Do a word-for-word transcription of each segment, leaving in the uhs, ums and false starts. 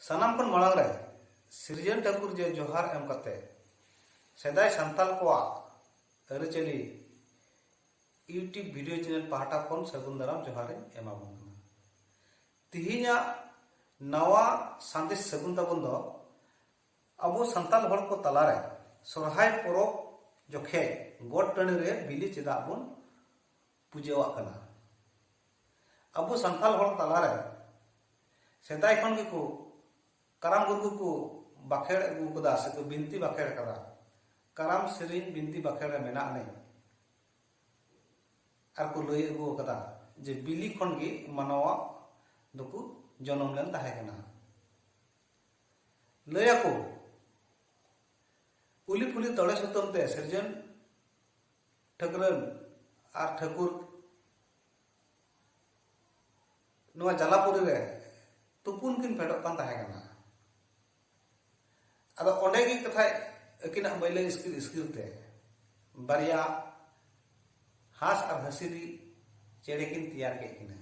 ᱥᱟᱱᱟᱢ ᱠᱷᱚᱱ ᱢᱟᱲᱟᱝ ᱨᱮ ᱥᱤᱨᱡᱚᱱ ᱴᱷᱟᱹᱠᱩᱨ ᱡᱮ ᱡᱚᱦᱟᱨ ᱮᱢ ᱠᱟᱛᱮ ᱥᱮᱫᱟᱭ ᱥᱟᱱᱛᱟᱞ ᱠᱚᱣᱟᱜ ᱟᱹᱨᱤᱪᱟᱹᱞᱤ YouTube video channel ᱯᱟᱦᱴᱟ ᱠᱷᱚᱱ ᱥᱟᱹᱜᱩᱱ ᱫᱟᱨᱟᱢ ᱡᱚᱦᱟᱨ ᱤᱧ ᱮᱢᱟᱵᱚᱱ ᱠᱟᱱᱟ᱾ ᱛᱤᱦᱤᱧᱟᱜ ᱱᱟᱣᱟ ᱥᱟᱸᱫᱮᱥ ᱥᱟᱹᱜᱩᱱ ᱛᱟᱵᱚᱱ ᱫᱚ ᱟᱵᱚ ᱥᱟᱱᱛᱟᱞ ᱦᱚᱲ ᱠᱚ ᱛᱟᱞᱟᱨᱮ ᱥᱚᱨᱦᱟᱭ ᱯᱚᱨᱚᱵᱽ ᱡᱚᱠᱷᱮᱡ ᱜᱚᱴ ᱴᱟᱺᱰᱤ ᱨᱮ ᱵᱤᱞᱤ ᱪᱮᱫᱟᱜ ᱵᱚᱱ ᱯᱩᱡᱟᱹᱣᱟᱜ ᱠᱟᱱᱟ᱾ ᱟᱵᱚ ᱥᱟᱱᱛᱟᱞ ᱦᱚᱲ ᱛᱟᱞᱟᱨᱮ ᱥᱮᱫᱟᱭ ᱠᱷᱚᱱ ᱜᱮᱠᱚ ᱠᱟᱨᱟᱢ ᱜᱩᱨᱩ ᱠᱚ ᱵᱟᱠᱷᱮᱲ ᱟᱹᱜᱩ ᱠᱟᱫᱟ ᱥᱮ ᱠᱚ ᱵᱤᱱᱛᱤ ᱵᱟᱠᱷᱮᱲ ᱠᱟᱫᱟ᱾ ᱠᱟᱨᱟᱢ ᱥᱮᱨᱮᱧ ᱵᱤᱱᱛᱤ ᱵᱟᱠᱷᱮᱲ ᱨᱮ ᱢᱮᱱᱟᱜ ᱟᱹᱱᱤᱡ ᱟᱨ ᱠᱚ ᱞᱟᱹᱭ ᱟᱹᱜᱩ ᱟᱠᱟᱫᱟ ᱡᱮ ᱵᱤᱞᱤ ᱠᱷᱚᱱ ᱜᱮ ᱢᱟᱱᱣᱟ ᱫᱚᱠᱚ ᱡᱚᱱᱚᱢ ᱞᱮᱱ ᱛᱟᱦᱮᱸ ᱠᱟᱱᱟ᱾ ᱞᱟᱹᱭ ᱟᱠᱚ ᱩᱞᱤ ᱯᱩᱞᱤ ᱛᱚᱲᱮ ᱥᱩᱛᱟᱹᱢ ᱛᱮ ᱥᱤᱨᱡᱚᱱ ᱴᱷᱟᱹᱠᱨᱟᱹᱱ ᱟᱨ ᱴᱷᱟᱹᱠᱩᱨ ᱱᱚᱣᱟ ᱡᱟᱞᱟᱯᱩᱨᱤ ᱨᱮ ᱛᱩᱯᱩᱱ ᱠᱤᱱ ᱯᱷᱮᱰᱚᱜ ᱠᱟᱱ ᱛᱟᱦᱮᱸ ᱠᱟᱱᱟ᱾ ᱟᱫᱚ ᱚᱸᱰᱮ ᱜᱮ ᱠᱟᱛᱷᱟᱡ ᱟᱹᱠᱤᱱᱟᱜ ᱢᱟᱹᱭᱞᱟᱹ ᱤᱥᱠᱤᱨ ᱤᱥᱠᱤᱨ ᱛᱮ ᱵᱟᱨᱭᱟ ᱦᱟᱸᱥ ᱟᱨ ᱦᱟᱹᱥᱤᱞᱤ ᱪᱮᱬᱮ ᱠᱤᱱ ᱛᱮᱭᱟᱨ ᱠᱮᱫ ᱠᱤᱱᱟ᱾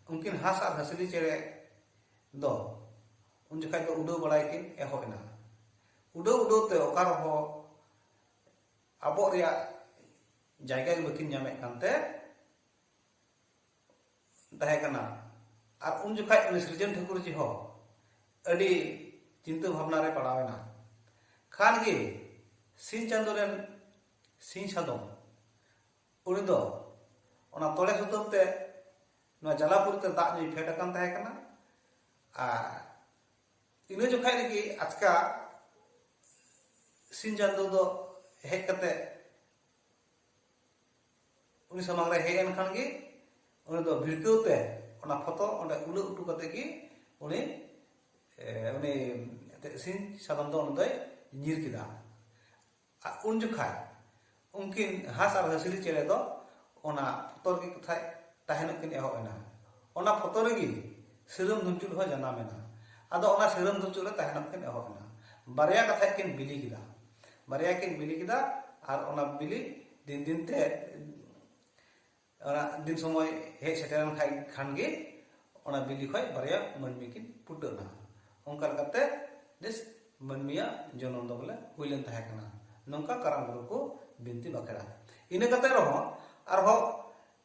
ᱩᱱᱠᱤᱱ ᱦᱟᱸᱥ ᱟᱨ ᱦᱟᱹᱥᱤᱞᱤ ᱪᱮᱬᱮ ᱫᱚ ᱩᱱ ᱡᱚᱠᱷᱟᱡ ᱫᱚ ᱩᱰᱟᱹᱣ ᱵᱟᱲᱟᱭ ᱠᱤᱱ ᱮᱦᱚᱵ ᱮᱱᱟ᱾ ᱩᱰᱟᱹᱣ ᱩᱰᱟᱹᱣ ᱛᱮ ᱚᱠᱟ ᱨᱮᱦᱚᱸ ᱟᱵᱚᱜ ᱨᱮᱭᱟᱜ ᱡᱟᱭᱜᱟ ᱜᱮ ᱵᱟᱹᱠᱤᱱ ᱧᱟᱢᱮᱫ ᱠᱟᱱᱛᱮ ᱛᱟᱦᱮᱸ ᱠᱟᱱᱟ᱾ ᱟᱨ ᱩᱱ ᱡᱚᱠᱷᱟᱡ ᱩᱱᱤ ᱥᱤᱨᱡᱚᱱ ᱴᱷᱟᱹᱠᱩᱨ ᱡᱤ ᱦᱚᱸ ᱟᱹᱰᱤ ᱪᱤᱱᱛᱟᱹ ᱵᱷᱟᱵᱽᱱᱟ ᱨᱮ ᱯᱟᱲᱟᱣ ᱮᱱᱟ᱾ ᱠᱷᱟᱱ ᱜᱮ ᱥᱤᱧ ᱪᱟᱸᱫᱳ ᱨᱮᱱ ᱥᱤᱧ ᱥᱟᱫᱚᱢ ᱩᱱᱤ ᱫᱚ ᱚᱱᱟ ᱛᱚᱲᱮ ᱥᱩᱛᱟᱹᱢ ᱛᱮ ᱱᱚᱣᱟ ᱡᱟᱞᱟᱯᱩᱨᱤ ᱛᱮ ᱫᱟᱜ ᱧᱩᱭ ᱯᱷᱮᱰ ᱟᱠᱟᱱ ᱛᱟᱦᱮᱸ ᱠᱟᱱᱟ᱾ ᱟᱨ ᱤᱱᱟᱹ ᱡᱚᱠᱷᱟᱡ ᱨᱮᱜᱮ ᱟᱪᱠᱟ ᱥᱤᱧ ᱪᱟᱸᱫᱳ ᱫᱚ ᱦᱮᱡ ᱠᱟᱛᱮ ᱩᱱᱤ ᱥᱟᱢᱟᱝ ᱨᱮ ᱦᱮᱡ ᱮᱱ ᱠᱷᱟᱱ ᱜᱮ ᱩᱱᱤ ᱫᱚ ᱵᱷᱤᱲᱠᱟᱹᱣ ᱛᱮ ᱚᱱᱟ ᱯᱷᱚᱛᱚ ᱚᱸᱰᱮ ᱩᱞᱟᱹ ᱩᱴᱩ ᱠᱟᱛᱮ ᱜᱮ ᱩᱱᱤ ᱮ, ᱩᱱᱤ ᱮᱱᱛᱮᱫ ᱥᱤᱧ ᱥᱟᱫᱚᱢ ᱫᱚ ᱩᱱᱤ ᱫᱚᱭ ᱧᱤᱨ ᱠᱮᱫᱟ᱾ ᱟᱨ ᱩᱱ ᱡᱚᱠᱷᱟᱡ ᱩᱱᱠᱤᱱ ᱦᱟᱸᱥ ᱟᱨ ᱦᱟᱹᱥᱤᱞᱤ ᱪᱮᱬᱮ ᱫᱚ ᱚᱱᱟ ᱯᱷᱚᱛᱚ ᱨᱮᱜᱮ ᱠᱟᱛᱷᱟᱡ ᱛᱟᱦᱮᱱᱚᱜ ᱠᱤᱱ ᱮᱦᱚᱵ ᱮᱱᱟ᱾ ᱚᱱᱟ ᱯᱷᱚᱛᱚ ᱨᱮᱜᱮ ᱥᱤᱨᱟᱹᱢ ᱫᱷᱩᱢᱪᱩᱞ ᱦᱚᱸ ᱡᱟᱱᱟᱢ ᱮᱱᱟ᱾ ᱟᱫᱚ ᱚᱱᱟ ᱥᱤᱨᱟᱹᱢ ᱫᱷᱩᱢᱪᱩᱞ ᱨᱮ ᱛᱟᱦᱮᱱᱚᱜ ᱠᱤᱱ ᱮᱦᱚᱵ ᱮᱱᱟ᱾ ᱵᱟᱨᱭᱟ ᱠᱟᱛᱷᱟᱡ ᱠᱤᱱ ᱵᱤᱞᱤ ᱠᱮᱫᱟ᱾ ᱵᱟᱨᱭᱟ ᱠᱤᱱ ᱵᱤᱞᱤ ᱠᱮᱫᱟ᱾ ᱟᱨ ᱚᱱᱟ ᱵᱤᱞᱤ ᱫᱤᱱ ᱫᱤᱱ ᱛᱮ ᱚᱱᱟ ᱫᱤᱱ ᱥᱚᱢᱚᱭ ᱦᱮᱡ ᱥᱮᱴᱮᱨᱮᱱ ᱠᱷᱟᱡ ᱠᱷᱟᱱ ᱜᱮ ᱚᱱᱟ ᱵᱤᱞᱤ ᱠᱷᱚᱡ ᱵᱟᱨᱭᱟ ᱢᱟᱹᱱᱢᱤ ᱠᱤᱱ ᱯᱷᱩᱴᱟᱹᱣ ᱮᱱᱟ᱾ ᱚᱱᱠᱟ ᱞᱮᱠᱟᱛᱮ ᱡᱮ ᱢᱟᱹᱱᱢᱤᱭᱟᱜ ᱡᱚᱱᱚᱢ ᱫᱚ ᱵᱚᱞᱮ ᱦᱩᱭ ᱞᱮᱱ ᱛᱟᱦᱮᱸ ᱠᱟᱱᱟ, ᱱᱚᱝᱠᱟ ᱠᱟᱨᱟᱢ ᱜᱩᱨᱩ ᱠᱚ ᱵᱤᱱᱛᱤ ᱵᱟᱠᱷᱮᱲᱟ᱾ ᱤᱱᱟᱹ ᱠᱟᱛᱮ ᱨᱮᱦᱚᱸ ᱟᱨᱦᱚᱸ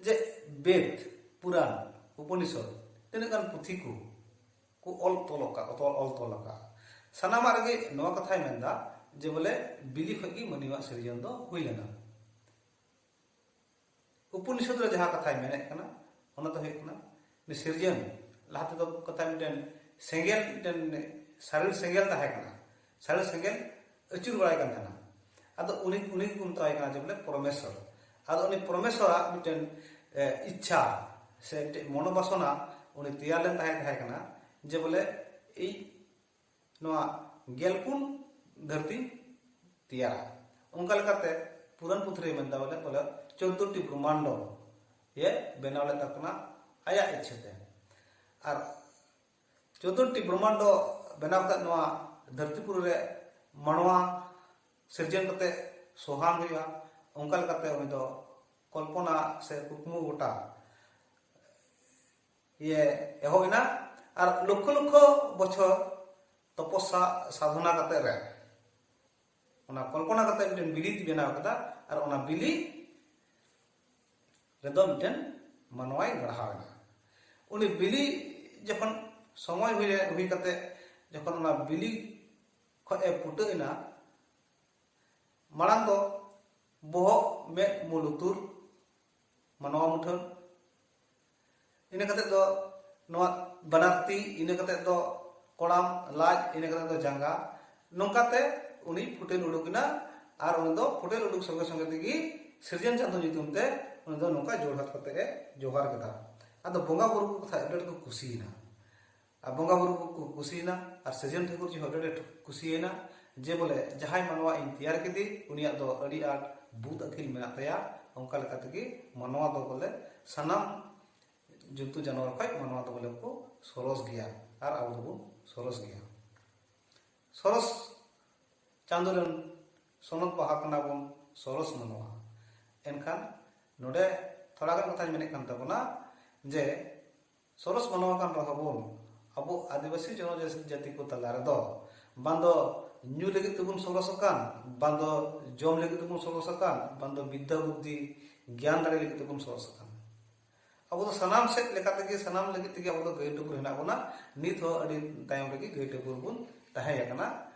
ᱡᱮ ᱵᱮᱫ, ᱯᱩᱨᱟᱱ, ᱩᱯᱚᱱᱤᱥᱚᱫ, ᱛᱤᱱᱟᱹᱜ ᱜᱟᱱ ᱯᱩᱛᱷᱤ ᱠᱚ ᱠᱚ ᱚᱞ ᱛᱚᱞ ᱟᱠᱟᱫ, ᱚᱞ, ᱚᱞ ᱛᱚᱞ ᱟᱠᱟᱫ, ᱥᱟᱱᱟᱢᱟᱜ ᱨᱮᱜᱮ ᱱᱚᱣᱟ ᱠᱟᱛᱷᱟᱭ ᱢᱮᱱᱫᱟ ᱡᱮ ᱵᱚᱞᱮ ᱵᱤᱞᱤ ᱠᱷᱚᱱ ᱜᱮ ᱢᱟᱹᱱᱢᱤᱭᱟᱜ ᱥᱤᱨᱡᱚᱱ ᱫᱚ ᱦᱩᱭ ᱞᱮᱱᱟ᱾ ᱩᱯᱚᱱᱤᱥᱚᱫ ᱨᱮ ᱡᱟᱦᱟᱸ ᱠᱟᱛᱷᱟᱭ ᱢᱮᱱᱮᱫ ᱠᱟᱱᱟ, ᱚᱱᱟ ᱫᱚ ᱦᱩᱭᱩᱜ ᱠᱟᱱᱟ ᱩᱱᱤ ᱥᱤᱨᱡᱚᱱ ᱞᱟᱦᱟ ᱛᱮᱫᱚ ᱠᱟᱛᱷᱟ ᱢᱤᱫᱴᱮᱱ ᱥᱮᱸᱜᱮᱞ, ᱢᱤᱫᱴᱮᱱ ᱥᱟᱹᱨᱤ ᱥᱮᱸᱜᱮᱞ ᱛᱟᱦᱮᱸ ᱠᱟᱱᱟ, ᱥᱟᱹᱨᱤ ᱥᱮᱸᱜᱮᱞ ᱟᱹᱪᱩᱨ ᱵᱟᱲᱟᱭ ᱠᱟᱱ ᱛᱟᱦᱮᱱᱟ᱾ ᱟᱫᱚ ᱩᱱᱤ, ᱩᱱᱤ ᱜᱮᱠᱚ ᱢᱮᱛᱟᱭ ᱠᱟᱱᱟ ᱡᱮ ᱵᱚᱞᱮ ᱯᱚᱨᱚᱢᱮᱥᱚᱨ᱾ ᱟᱫᱚ ᱩᱱᱤ ᱯᱚᱨᱚᱢᱮᱥᱚᱨᱟᱜ ᱢᱤᱫᱴᱮᱱ, ᱮ, ᱤᱪᱪᱷᱟ ᱥᱮ ᱢᱤᱫᱴᱮᱱ ᱢᱚᱱᱳᱵᱟᱥᱚᱱᱟ ᱩᱱᱤ ᱛᱮᱭᱟᱨ ᱞᱮᱱ ᱛᱟᱦᱮᱸ, ᱛᱟᱦᱮᱸ ᱠᱟᱱᱟ ᱡᱮ ᱵᱚᱞᱮ ᱤᱧ ᱱᱚᱣᱟ ᱜᱮᱞ ᱯᱩᱱ ᱫᱷᱟᱹᱨᱛᱤ ᱛᱮᱭᱟᱨᱟ᱾ ᱚᱱᱠᱟ ᱞᱮᱠᱟᱛᱮ ᱯᱩᱨᱟᱱ ᱯᱩᱛᱷᱤ ᱨᱮ ᱢᱮᱱᱫᱟ ᱵᱚᱞᱮ, ᱵᱚᱞᱮ ᱪᱳᱫᱫᱳᱴᱤ ᱵᱨᱚᱦᱢᱟᱱᱰᱚ ᱮ ᱵᱮᱱᱟᱣ ᱞᱮᱫ ᱛᱟᱵᱚᱱᱟ ᱟᱭᱟᱜ ᱤᱪᱪᱷᱟᱹ ᱛᱮ᱾ ᱟᱨ ᱪᱳᱫᱫᱳᱴᱤ ᱵᱨᱚᱦᱢᱟᱱᱰᱚ ᱵᱮᱱᱟᱣ ᱠᱟᱛᱮ ᱱᱚᱣᱟ ᱫᱷᱟᱹᱨᱛᱤᱯᱩᱨᱤ ᱨᱮ ᱢᱟᱱᱣᱟ ᱥᱤᱨᱡᱚᱱ ᱠᱟᱛᱮ ᱥᱚᱦᱟᱱ ᱦᱩᱭᱩᱜᱼᱟ, ᱚᱱᱠᱟ ᱞᱮᱠᱟᱛᱮ ᱩᱱᱤ ᱫᱚ ᱠᱚᱞᱯᱚᱱᱟ ᱥᱮ ᱠᱩᱠᱢᱩ ᱜᱚᱴᱟ ᱤᱭᱟᱹ ᱮᱦᱚᱵ ᱮᱱᱟ᱾ ᱟᱨ ᱞᱚᱠᱠᱷᱚ ᱞᱚᱠᱠᱷᱚ ᱵᱚᱪᱷᱚᱨ ᱛᱚᱯᱚᱥᱟ ᱥᱟᱫᱷᱚᱱᱟ ᱠᱟᱛᱮ ᱨᱮ ᱚᱱᱟ ᱠᱚᱞᱯᱚᱱᱟ ᱠᱟᱛᱮ ᱢᱤᱫᱴᱮᱱ ᱵᱤᱞᱤ ᱵᱮᱱᱟᱣ ᱠᱮᱫᱟ᱾ ᱟᱨ ᱚᱱᱟ ᱵᱤᱞᱤ ᱨᱮᱫᱚ ᱢᱤᱫᱴᱮᱱ ᱢᱟᱱᱣᱟᱭ ᱜᱟᱲᱦᱟᱣ ᱮᱱᱟ᱾ ᱩᱱᱤ ᱵᱤᱞᱤ ᱡᱚᱠᱷᱚᱱ ᱥᱚᱢᱚᱭ ᱦᱩᱭ, ᱦᱩᱭ ᱠᱟᱛᱮ ᱡᱚᱠᱷᱚᱱ ᱚᱱᱟ ᱵᱤᱞᱤ ᱠᱷᱚᱱ ᱮ ᱯᱷᱩᱴᱟᱹᱣ ᱮᱱᱟ, ᱢᱟᱲᱟᱝ ᱫᱚ ᱵᱚᱦᱚᱜ, ᱢᱮᱫ, ᱢᱩ, ᱞᱩᱛᱩᱨ ᱢᱟᱱᱣᱟ ᱢᱩᱴᱷᱟᱹᱱ, ᱤᱱᱟᱹ ᱠᱟᱛᱮ ᱫᱚ ᱱᱚᱣᱟ ᱵᱟᱱᱟᱨ ᱛᱤ, ᱤᱱᱟᱹ ᱠᱟᱛᱮ ᱫᱚ ᱠᱚᱲᱟᱢ, ᱞᱟᱡ, ᱤᱱᱟᱹ ᱠᱟᱛᱮ ᱫᱚ ᱡᱟᱸᱜᱟ᱾ ᱱᱚᱝᱠᱟᱛᱮ ᱩᱱᱤ ᱯᱷᱩᱴᱮᱞ ᱩᱰᱩᱠ ᱮᱱᱟ᱾ ᱟᱨ ᱩᱱᱤ ᱫᱚ ᱯᱷᱩᱴᱮᱞ ᱩᱰᱩᱠ ᱥᱚᱸᱜᱮ ᱥᱚᱸᱜᱮ ᱛᱮᱜᱮ ᱥᱤᱨᱡᱚᱱ ᱪᱟᱸᱫᱳ ᱧᱩᱛᱩᱢ ᱛᱮ ᱩᱱᱤ ᱫᱚ ᱱᱚᱝᱠᱟ ᱡᱳᱲ ᱦᱟᱛ ᱠᱟᱛᱮ ᱮ ᱡᱚᱦᱟᱨ ᱠᱮᱫᱟ᱾ ᱟᱫᱚ ᱵᱚᱸᱜᱟ ᱵᱩᱨᱩ ᱠᱚ ᱠᱟᱛᱷᱟ ᱟᱹᱰᱤ ᱟᱸᱴ ᱠᱚ ᱠᱩᱥᱤᱭᱮᱱᱟ᱾ ᱟᱨ ᱵᱚᱸᱜᱟ ᱵᱩᱨᱩ ᱠᱚ ᱠᱩᱥᱤᱭᱮᱱᱟ ᱟᱨ ᱥᱤᱨᱡᱚᱱ ᱴᱷᱟᱹᱠᱩᱨ ᱡᱤ ᱦᱚᱸ ᱟᱹᱰᱤ ᱟᱸᱴ ᱠᱩᱥᱤᱭᱮᱱᱟ ᱡᱮ ᱵᱚᱞᱮ ᱡᱟᱦᱟᱸᱭ ᱢᱟᱱᱣᱟ ᱤᱧ ᱛᱮᱭᱟᱨ ᱠᱮᱫᱮ, ᱩᱱᱤᱭᱟᱜ ᱫᱚ ᱟᱹᱰᱤ ᱟᱸᱴ ᱵᱩᱫ ᱟᱹᱠᱤᱞ ᱢᱮᱱᱟᱜ ᱛᱟᱭᱟ᱾ ᱚᱱᱠᱟ ᱞᱮᱠᱟ ᱛᱮᱜᱮ ᱢᱟᱱᱣᱟ ᱫᱚ ᱵᱚᱞᱮ ᱥᱟᱱᱟᱢ ᱡᱚᱱᱛᱩ ᱡᱟᱱᱣᱟᱨ ᱠᱷᱚᱱ ᱢᱟᱱᱣᱟ ᱫᱚ ᱵᱚᱞᱮ ᱠᱚ ᱥᱚᱨᱚᱥ ᱜᱮᱭᱟ ᱟᱨ ᱟᱵᱚ ᱫᱚᱵᱚᱱ ᱥᱚᱨᱚᱥ ᱜᱮᱭᱟ᱾ ᱥᱚᱨᱚᱥ ᱪᱟᱸᱫᱳ ᱨᱮᱱ ᱥᱚᱱᱚᱛ ᱵᱟᱦᱟ ᱠᱟᱱᱟ ᱵᱚᱱ, ᱥᱚᱨᱚᱥ ᱢᱟᱱᱣᱟ᱾ ᱮᱱᱠᱷᱟᱱ ᱱᱚᱰᱮ ᱛᱷᱚᱲᱟ ᱜᱟᱱ ᱠᱟᱛᱷᱟᱧ ᱢᱮᱱᱮᱫ ᱠᱟᱱ ᱛᱟᱵᱚᱱᱟ ᱡᱮ ᱥᱚᱨᱚᱥ ᱢᱟᱱᱣᱟ ᱠᱟᱱ ᱨᱮᱦᱚᱸ ᱵᱚᱱ, ᱟᱵᱚ ᱟᱹᱫᱤᱵᱟᱹᱥᱤ ᱡᱚᱱᱚᱡᱟᱹᱛᱤ ᱠᱚ ᱛᱟᱞᱟ ᱨᱮᱫᱚ ᱵᱟᱝ ᱫᱚ ᱧᱩ ᱞᱟᱹᱜᱤᱫ ᱛᱮᱵᱚᱱ ᱥᱚᱨᱚᱥ ᱟᱠᱟᱱ, ᱵᱟᱝ ᱫᱚ ᱡᱚᱢ ᱞᱟᱹᱜᱤᱫ ᱛᱮᱵᱚᱱ ᱥᱚᱨᱚᱥ ᱟᱠᱟᱱ, ᱵᱟᱝ ᱫᱚ ᱵᱤᱫᱽᱫᱟ ᱵᱩᱫᱽᱫᱷᱤ ᱜᱮᱭᱟᱱ ᱫᱟᱲᱮ ᱞᱟᱹᱜᱤᱫ ᱛᱮᱵᱚᱱ ᱥᱚᱨᱚᱥ ᱟᱠᱟᱱ᱾ ᱟᱵᱚ ᱫᱚ ᱥᱟᱱᱟᱢ ᱥᱮᱫ ᱞᱮᱠᱟ ᱛᱮᱜᱮ, ᱥᱟᱱᱟᱢ ᱞᱟᱹᱜᱤᱫ ᱛᱮᱜᱮ ᱟᱵᱚ ᱫᱚ ᱜᱟᱹᱭ ᱴᱩᱯᱩᱨ ᱦᱮᱱᱟᱜ ᱵᱚᱱᱟ᱾ ᱱᱤᱛ ᱦᱚᱸ ᱟᱹᱰᱤ ᱛᱟᱭᱚᱢ ᱨᱮᱜᱮ ᱜᱟᱹᱭ ᱴᱩᱯᱩᱨ ᱵᱚᱱ ᱛᱟᱦᱮᱸ ᱟᱠᱟᱱᱟ᱾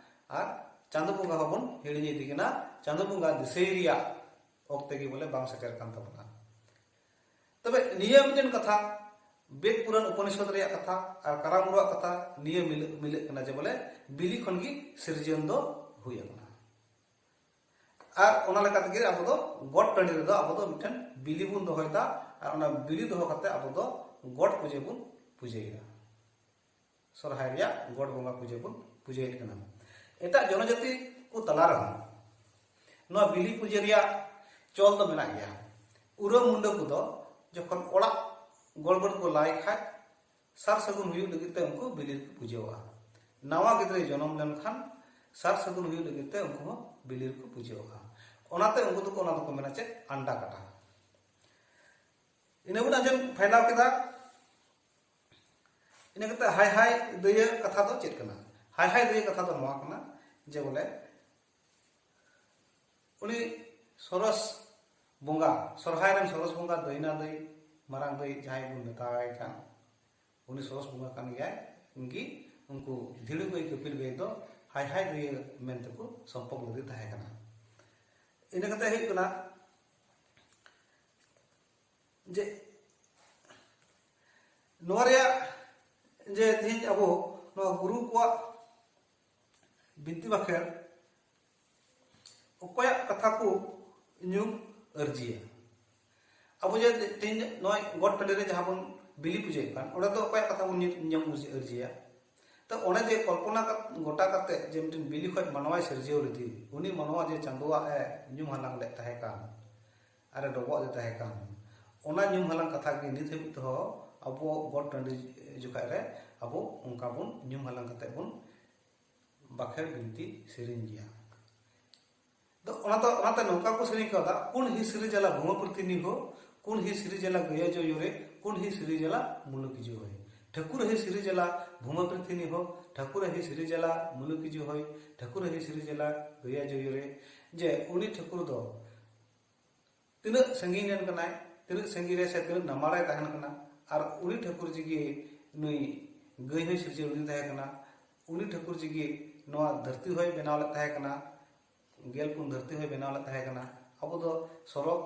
ᱟᱨ ᱪᱟᱸᱫᱚ ᱵᱚᱸᱜᱟ ᱦᱚᱸᱵᱚᱱ ᱦᱤᱲᱤᱧ ᱤᱫᱤ ᱠᱟᱱᱟ᱾ ᱪᱟᱸᱫᱚ ᱵᱚᱸᱜᱟ ᱫᱤᱥᱟᱹᱭ ᱨᱮᱭᱟᱜ ᱚᱠᱛᱮ ᱜᱮ ᱵᱚᱞᱮ ᱵᱟᱝ ᱥᱮᱴᱮᱨ ᱠᱟᱱ ᱛᱟᱵᱚᱱᱟ᱾ ᱛᱚᱵᱮ ᱱᱤᱭᱟᱹ ᱢᱤᱫᱴᱮᱱ ᱠᱟᱛᱷᱟ, ᱵᱮᱫ ᱯᱩᱨᱟᱱ ᱩᱯᱚᱱᱤᱥᱚᱫ ᱨᱮᱭᱟᱜ ᱠᱟᱛᱷᱟ ᱟᱨ ᱠᱟᱨᱟᱢ ᱵᱩᱨᱩᱣᱟᱜ ᱠᱟᱛᱷᱟ ᱱᱤᱭᱟᱹ ᱢᱤᱞᱟᱹᱜ, ᱢᱤᱞᱟᱹᱜ ᱠᱟᱱᱟ ᱡᱮ ᱵᱚᱞᱮ ᱵᱤᱞᱤ ᱠᱷᱚᱱ ᱜᱮ ᱥᱤᱨᱡᱚᱱ ᱫᱚ ᱦᱩᱭ ᱟᱠᱟᱱᱟ᱾ ᱟᱨ ᱚᱱᱟ ᱞᱮᱠᱟ ᱛᱮᱜᱮ ᱟᱵᱚ ᱫᱚ ᱜᱚᱴ ᱴᱟᱺᱰᱤ ᱨᱮᱫᱚ ᱟᱵᱚ ᱫᱚ ᱢᱤᱫᱴᱮᱱ ᱵᱤᱞᱤ ᱵᱚᱱ ᱫᱚᱦᱚᱭᱮᱫᱟ᱾ ᱟᱨ ᱚᱱᱟ ᱵᱤᱞᱤ ᱫᱚᱦᱚ ᱠᱟᱛᱮ ᱟᱵᱚ ᱫᱚ ᱜᱚᱴ ᱯᱩᱡᱟᱹ ᱵᱚᱱ ᱯᱩᱡᱟᱹᱭᱮᱫᱟ᱾ ᱥᱚᱨᱦᱟᱭ ᱨᱮᱭᱟᱜ ᱜᱚᱴ ᱵᱚᱸᱜᱟ ᱯᱩᱡᱟᱹ ᱵᱚᱱ ᱯᱩᱡᱟᱹᱭᱮᱫ ᱠᱟᱱᱟ᱾ ᱮᱴᱟᱜ ᱡᱚᱱᱚᱡᱟᱹᱛᱤ ᱠᱚ ᱛᱟᱞᱟ ᱨᱮᱦᱚᱸ ᱱᱚᱣᱟ ᱵᱤᱞᱤ ᱯᱩᱡᱟᱹ ᱨᱮᱭᱟᱜ ᱪᱚᱞ ᱫᱚ ᱢᱮᱱᱟᱜ ᱜᱮᱭᱟ᱾ ᱩᱨᱟᱹᱣ ᱢᱩᱱᱰᱟᱹ ᱠᱚᱫᱚ ᱡᱚᱠᱷᱚᱱ ᱚᱲᱟᱜ ᱜᱚᱲᱵᱚᱲ ᱠᱚ ᱞᱟᱭ ᱠᱷᱟᱡ, ᱥᱟᱨ ᱥᱟᱹᱜᱩᱱ ᱦᱩᱭᱩᱜ ᱞᱟᱹᱜᱤᱫ ᱛᱮ ᱩᱱᱠᱩ ᱵᱤᱞᱤ ᱨᱮᱠᱚ ᱯᱩᱡᱟᱹᱣᱟᱜᱼᱟ᱾ ᱱᱟᱣᱟ ᱜᱤᱫᱽᱨᱟᱹᱭ ᱡᱚᱱᱚᱢ ᱞᱮᱱᱠᱷᱟᱱ ᱥᱟᱨ ᱥᱟᱹᱜᱩᱱ ᱦᱩᱭᱩᱜ ᱞᱟᱹᱜᱤᱫ ᱛᱮ ᱩᱱᱠᱩ ᱦᱚᱸ ᱵᱤᱞᱤ ᱨᱮᱠᱚ ᱯᱩᱡᱟᱹᱣᱟᱜᱼᱟ᱾ ᱚᱱᱟᱛᱮ ᱩᱱᱠᱩ ᱫᱚᱠᱚ, ᱚᱱᱟ ᱫᱚᱠᱚ ᱢᱮᱱᱟ ᱪᱮᱫ, ᱟᱱᱰᱟ ᱠᱟᱴᱟ᱾ ᱤᱱᱟᱹ ᱵᱚᱱ ᱟᱸᱡᱚᱢ ᱯᱷᱟᱭᱞᱟᱣ ᱠᱮᱫᱟ᱾ ᱤᱱᱟᱹ ᱠᱟᱛᱮ ᱦᱟᱭ ᱦᱟᱭ ᱫᱟᱹᱭᱟᱹ ᱠᱟᱛᱷᱟ ᱫᱚ ᱪᱮᱫ ᱠᱟᱱᱟ? ᱦᱟᱭ ᱦᱟᱭ ᱫᱟᱹᱭᱟᱹ ᱠᱟᱛᱷᱟ ᱫᱚ ᱱᱚᱣᱟ ᱠᱟᱱᱟ ᱡᱮ ᱵᱚᱞᱮ ᱩᱱᱤ ᱥᱚᱨᱚᱥ ᱵᱚᱸᱜᱟ, ᱥᱚᱨᱦᱟᱭ ᱨᱮᱱ ᱥᱚᱨᱚᱥ ᱵᱚᱸᱜᱟ ᱫᱟᱹᱭᱱᱟ ᱫᱟᱹᱭ, ᱢᱟᱨᱟᱝ ᱫᱟᱹᱭ ᱡᱟᱦᱟᱸᱭ ᱵᱚᱱ ᱢᱮᱛᱟᱣᱟᱭ ᱠᱟᱱ, ᱩᱱᱤ ᱥᱚᱨᱚᱥ ᱵᱚᱸᱜᱟ ᱠᱟᱱ ᱜᱮᱭᱟᱭ᱾ ᱩᱱᱠᱤ, ᱩᱱᱠᱩ ᱫᱷᱤᱲᱩ ᱜᱟᱹᱭ ᱠᱟᱹᱯᱤᱞ ᱜᱟᱹᱭ ᱫᱚ ᱦᱟᱭ ᱦᱟᱭ ᱫᱟᱹᱭᱟᱹ ᱢᱮᱱ ᱛᱮᱠᱚ ᱥᱚᱢᱯᱚᱠ ᱞᱟᱹᱜᱤᱫ ᱛᱟᱦᱮᱸ ᱠᱟᱱᱟ᱾ ᱤᱱᱟᱹ ᱠᱟᱛᱮ ᱦᱩᱭᱩᱜ ᱠᱟᱱᱟ ᱡᱮ ᱱᱚᱣᱟ ᱨᱮᱭᱟᱜ ᱡᱮ ᱛᱮᱦᱮᱧ ᱟᱵᱚ ᱱᱚᱣᱟ ᱜᱩᱨᱩ ᱠᱚᱣᱟᱜ ᱵᱤᱱᱛᱤ ᱵᱟᱠᱷᱮᱲ ᱚᱠᱚᱭᱟᱜ ᱠᱟᱛᱷᱟ ᱠᱚ ᱧᱩᱢ ᱟᱹᱨᱡᱤᱭᱟ? ᱟᱵᱚ ᱡᱮ ᱛᱮᱦᱮᱧ ᱱᱚᱜᱼᱚᱭ ᱜᱚᱴ ᱴᱟᱺᱰᱤ ᱨᱮ ᱡᱟᱦᱟᱸ ᱵᱚᱱ ᱵᱤᱞᱤ ᱯᱩᱡᱟᱹᱭᱮᱫ ᱠᱟᱱ, ᱚᱸᱰᱮ ᱫᱚ ᱚᱠᱚᱭᱟᱜ ᱠᱟᱛᱷᱟ ᱵᱚᱱ ᱧᱩ-, ᱧᱩᱢ ᱟᱹᱨᱡᱤᱭᱟ? ᱛᱚ ᱚᱱᱮ ᱡᱮ ᱠᱚᱞᱯᱚᱱᱟ ᱠᱟᱛ-, ᱜᱚᱴᱟ ᱠᱟᱛᱮ ᱡᱮ ᱢᱤᱫᱴᱮᱱ ᱵᱤᱞᱤ ᱠᱷᱚᱡ ᱢᱟᱱᱣᱟᱭ ᱥᱤᱨᱡᱟᱹᱣ ᱞᱮᱫᱮ, ᱩᱱᱤ ᱢᱟᱱᱣᱟ ᱡᱮ ᱪᱟᱸᱫᱳᱣᱟᱜ ᱮ ᱧᱩᱢ ᱦᱟᱞᱟᱝ ᱞᱮᱫ ᱛᱟᱦᱮᱸ ᱠᱟᱱ, ᱟᱨᱮ ᱰᱚᱵᱚᱜ ᱟᱫᱮ ᱛᱟᱦᱮᱸ ᱠᱟᱱ, ᱚᱱᱟ ᱧᱩᱢ ᱦᱟᱞᱟᱝ ᱠᱟᱛᱷᱟ ᱜᱮ ᱱᱤᱛ ᱦᱟᱹᱵᱤᱡ ᱛᱮᱦᱚᱸ ᱟᱵᱚ ᱜᱚᱴ ᱴᱟᱺᱰᱤ ᱡᱚᱠᱷᱟᱡ ᱨᱮ ᱟᱵᱚ ᱚᱱᱠᱟ ᱵᱚᱱ ᱧᱩᱢ ᱦᱟᱞᱟᱝ ᱠᱟᱛᱮ ᱵᱚᱱ ᱵᱟᱠᱷᱮᱲ ᱵᱤᱱᱛᱤ ᱥᱮᱨᱮᱧ ᱜᱮᱭᱟ᱾ ᱫᱚ ᱚᱱᱟ ᱫᱚ, ᱚᱱᱟᱛᱮ ᱱᱚᱝᱠᱟ ᱠᱚ ᱥᱮᱨᱮᱧ ᱠᱟᱣᱫᱟ, "ᱠᱩᱱ ᱦᱤ ᱥᱤᱨᱤᱡᱟᱞᱟ ᱵᱷᱩᱢᱟᱹ ᱯᱨᱤᱛᱤ ᱱᱤᱦᱳ, ᱠᱩᱱ ᱦᱤ ᱥᱤᱨᱤᱡᱟᱞᱟ ᱜᱟᱹᱭᱟᱹ ᱡᱚ ᱭᱳᱨᱮ, ᱠᱩᱱ ᱦᱤ ᱥᱤᱨᱤᱡᱟᱞᱟ ᱢᱩᱞᱩᱠ ᱡᱤᱣᱮ᱾" ᱴᱷᱟᱹᱠᱩᱨ ᱦᱤ ᱥᱤᱨᱤᱡᱟᱞᱟ ᱵᱷᱩᱢᱟ ᱯᱨᱤᱛᱷᱤᱱᱤ ᱦᱚ, ᱴᱷᱟᱹᱠᱩᱨ ᱦᱤ ᱥᱤᱨᱤᱡᱟᱞᱟ ᱢᱩᱞᱩᱠᱤᱡᱩ ᱦᱚᱭ, ᱴᱷᱟᱹᱠᱩᱨ ᱦᱤ ᱥᱤᱨᱤᱡᱟᱞᱟ ᱜᱟᱹᱭᱟ ᱡᱚᱭᱚᱨᱮ, ᱡᱮ ᱩᱱᱤ ᱴᱷᱟᱹᱠᱩᱨ ᱫᱚ ᱛᱤᱱᱟᱹᱜ ᱥᱟᱺᱜᱤᱧ ᱨᱮᱱ ᱠᱟᱱᱟᱭ, ᱛᱤᱱᱟᱹᱜ ᱥᱟᱺᱜᱤᱧ ᱨᱮ ᱥᱮ ᱛᱤᱱᱟᱹᱜ ᱱᱟᱢᱟᱞ ᱨᱮ ᱛᱟᱦᱮᱱ ᱠᱟᱱᱟ, ᱟᱨ ᱩᱱᱤ ᱴᱷᱟᱹᱠᱩᱨ ᱡᱤᱜᱮ ᱱᱩᱭ ᱜᱟᱹᱭ ᱦᱚᱸᱭ ᱥᱤᱨᱡᱟᱹᱣ ᱞᱮᱫᱮ ᱛᱟᱦᱮᱸ ᱠᱟᱱᱟ, ᱩᱱᱤ ᱴᱷᱟᱹᱠᱩᱨ ᱡᱤᱜᱮ ᱱᱚᱣᱟ ᱫᱷᱟᱹᱨᱛᱤ ᱦᱚᱸᱭ ᱵᱮᱱᱟᱣ ᱞᱮᱫ ᱛᱟᱦᱮᱸ ᱠᱟᱱᱟ, ᱜᱮᱞ ᱯᱩᱱ ᱫᱷᱟᱹᱨᱛᱤ ᱦᱚᱸᱭ ᱵᱮᱱᱟᱣ ᱞᱮᱫ ᱛᱟᱦᱮᱸ ᱠᱟᱱᱟ᱾ ᱟᱵᱚ ᱫᱚ ᱥᱚᱨᱚᱜᱽ,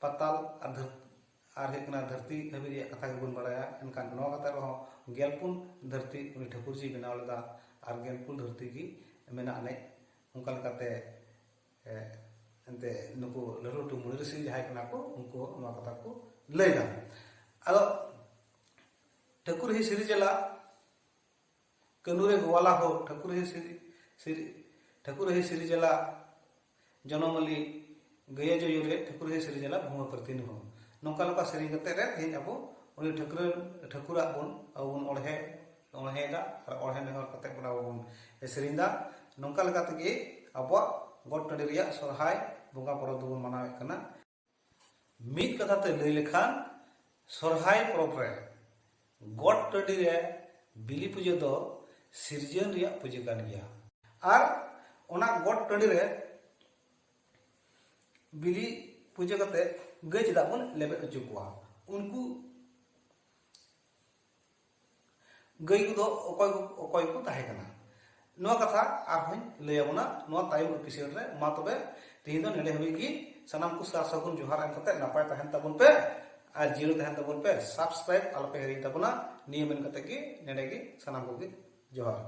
ᱯᱟᱛᱟᱞ ᱟᱨ ᱫᱷᱟᱹᱨ-, ᱟᱨ ᱦᱩᱭᱩᱜ ᱠᱟᱱᱟ ᱫᱷᱟᱹᱨᱛᱤ ᱦᱟᱹᱵᱤᱡ ᱨᱮᱭᱟᱜ ᱠᱟᱛᱷᱟ ᱜᱮᱵᱚᱱ ᱵᱟᱲᱟᱭᱟ᱾ ᱮᱱᱠᱷᱟᱱ ᱱᱚᱣᱟ ᱠᱟᱛᱷᱟ ᱨᱮᱦᱚᱸ ᱜᱮᱞ ᱯᱩᱱ ᱫᱷᱟᱹᱨᱛᱤ ᱩᱱᱤ ᱴᱷᱟᱹᱠᱩᱨ ᱡᱤᱭ ᱵᱮᱱᱟᱣ ᱞᱮᱫᱟ ᱟᱨ ᱜᱮᱞ ᱯᱩᱱ ᱫᱷᱟᱹᱨᱛᱤ ᱜᱮ ᱢᱮᱱᱟᱜ ᱟᱹᱱᱤᱡ᱾ ᱚᱱᱠᱟ ᱞᱮᱠᱟᱛᱮ, ᱮ, ᱮᱱᱛᱮ ᱱᱩᱠᱩ ᱞᱟᱹᱴᱩ ᱞᱟᱹᱴᱩ ᱢᱩᱱᱤ ᱨᱤᱥᱤ ᱡᱟᱦᱟᱸᱭ ᱠᱟᱱᱟ ᱠᱚ, ᱩᱱᱠᱩ ᱱᱚᱣᱟ ᱠᱟᱛᱷᱟ ᱠᱚ ᱞᱟᱹᱭᱫᱟ᱾ ᱟᱫᱚ ᱴᱷᱟᱹᱠᱩᱨ ᱦᱤ ᱥᱤᱨᱤᱡᱟᱞᱟ ᱠᱟᱹᱱᱩ ᱨᱮ ᱜᱳᱣᱟᱞᱟ ᱦᱳ, ᱴᱷᱟᱹᱠᱩᱨ ᱦᱤ ᱥᱤᱨᱤ-, ᱥᱤᱨᱤ-, ᱴᱷᱟᱹᱠᱩᱨ ᱦᱤ ᱥᱤᱨᱤᱡᱟᱞᱟ ᱡᱚᱱᱚᱢᱟᱞᱤ ᱜᱟᱹᱭᱟ ᱡᱚᱭᱚ ᱨᱮ, ᱴᱷᱟᱹᱠᱩᱨ ᱦᱤ ᱥᱤᱨᱤᱡᱟᱞᱟ ᱵᱷᱩᱢᱟ ᱯᱨᱤᱛᱷᱤᱱᱤ ᱦᱳ᱾ ᱱᱚᱝᱠᱟ ᱱᱚᱝᱠᱟ ᱥᱮᱨᱮᱧ ᱠᱟᱛᱮ ᱨᱮ ᱛᱮᱦᱮᱧ ᱟᱵᱚ ᱩᱱᱤ ᱴᱷᱟᱹᱠᱩᱨ, ᱴᱷᱟᱹᱠᱩᱨᱟᱜ ᱵᱚᱱ, ᱟᱵᱚ ᱵᱚᱱ ᱚᱬᱦᱮ, ᱚᱬᱦᱮᱭᱮᱫᱟ ᱟᱨ ᱚᱬᱦᱮ ᱱᱮᱦᱚᱨ ᱠᱟᱛᱮ ᱵᱚᱱ ᱟᱵᱚ ᱵᱚᱱ ᱥᱮᱨᱮᱧ ᱫᱟ᱾ ᱱᱚᱝᱠᱟ ᱞᱮᱠᱟ ᱛᱮᱜᱮ ᱟᱵᱚᱣᱟᱜ ᱜᱚᱴ ᱴᱟᱺᱰᱤ ᱨᱮᱭᱟᱜ ᱥᱚᱨᱦᱟᱭ ᱵᱚᱸᱜᱟ ᱯᱚᱨᱚᱵᱽ ᱫᱚᱵᱚᱱ ᱢᱟᱱᱟᱣᱮᱫ ᱠᱟᱱᱟ᱾ ᱢᱤᱫ ᱠᱟᱛᱷᱟ ᱛᱮ ᱞᱟᱹᱭ ᱞᱮᱠᱷᱟᱱ, ᱥᱚᱨᱦᱟᱭ ᱯᱚᱨᱚᱵᱽ ᱨᱮ ᱜᱚᱴ ᱴᱟᱺᱰᱤ ᱨᱮ ᱵᱤᱞᱤ ᱯᱩᱡᱟᱹ ᱫᱚ ᱥᱤᱨᱡᱚᱱ ᱨᱮᱭᱟᱜ ᱯᱩᱡᱟᱹ ᱠᱟᱱ ᱜᱮᱭᱟ᱾ ᱟᱨ ᱚᱱᱟ ᱜᱚᱴ ᱴᱟᱺᱰᱤ ᱨᱮ ᱵᱤᱞᱤ ᱯᱩᱡᱟᱹ ᱠᱟᱛᱮ ᱜᱟᱹᱭ ᱪᱮᱫᱟᱜ ᱵᱚᱱ ᱞᱮᱵᱮᱫ ᱦᱚᱪᱚ ᱠᱚᱣᱟ? ᱩᱱᱠᱩ ᱜᱟᱹᱭ ᱠᱚᱫᱚ ᱚᱠᱚᱭ ᱠᱚ, ᱚᱠᱚᱭ ᱠᱚ ᱛᱟᱦᱮᱸ ᱠᱟᱱᱟ? ᱱᱚᱣᱟ ᱠᱟᱛᱷᱟ ᱟᱨᱦᱚᱸᱧ ᱞᱟᱹᱭ ᱟᱵᱚᱱᱟ ᱱᱚᱣᱟ ᱛᱟᱭᱚᱢ episode ᱨᱮ᱾ ᱢᱟ ᱛᱚᱵᱮ ᱛᱮᱦᱮᱧ ᱫᱚ ᱱᱚᱰᱮ ᱦᱟᱹᱵᱤᱡ ᱜᱮ᱾ ᱥᱟᱱᱟᱢ ᱠᱚ ᱥᱟᱨ ᱥᱟᱹᱜᱩᱱ ᱡᱚᱦᱟᱨ ᱮᱢ ᱠᱟᱛᱮ ᱱᱟᱯᱟᱭ ᱛᱟᱦᱮᱱ ᱛᱟᱵᱚᱱ ᱯᱮ ᱟᱨ ᱡᱤᱭᱟᱹᱲ ᱛᱟᱦᱮᱱ ᱛᱟᱵᱚᱱ ᱯᱮ᱾ Subscribe ᱟᱞᱚᱯᱮ ᱦᱤᱲᱤᱧ ᱛᱟᱵᱚᱱᱟ᱾ ᱱᱤᱭᱟᱹ ᱢᱮᱱ ᱠᱟᱛᱮ ᱜᱮ ᱱᱚᱰᱮ ᱜᱮ ᱥᱟᱱᱟᱢ ᱠᱚᱜᱮ ᱡᱚᱦᱟᱨ᱾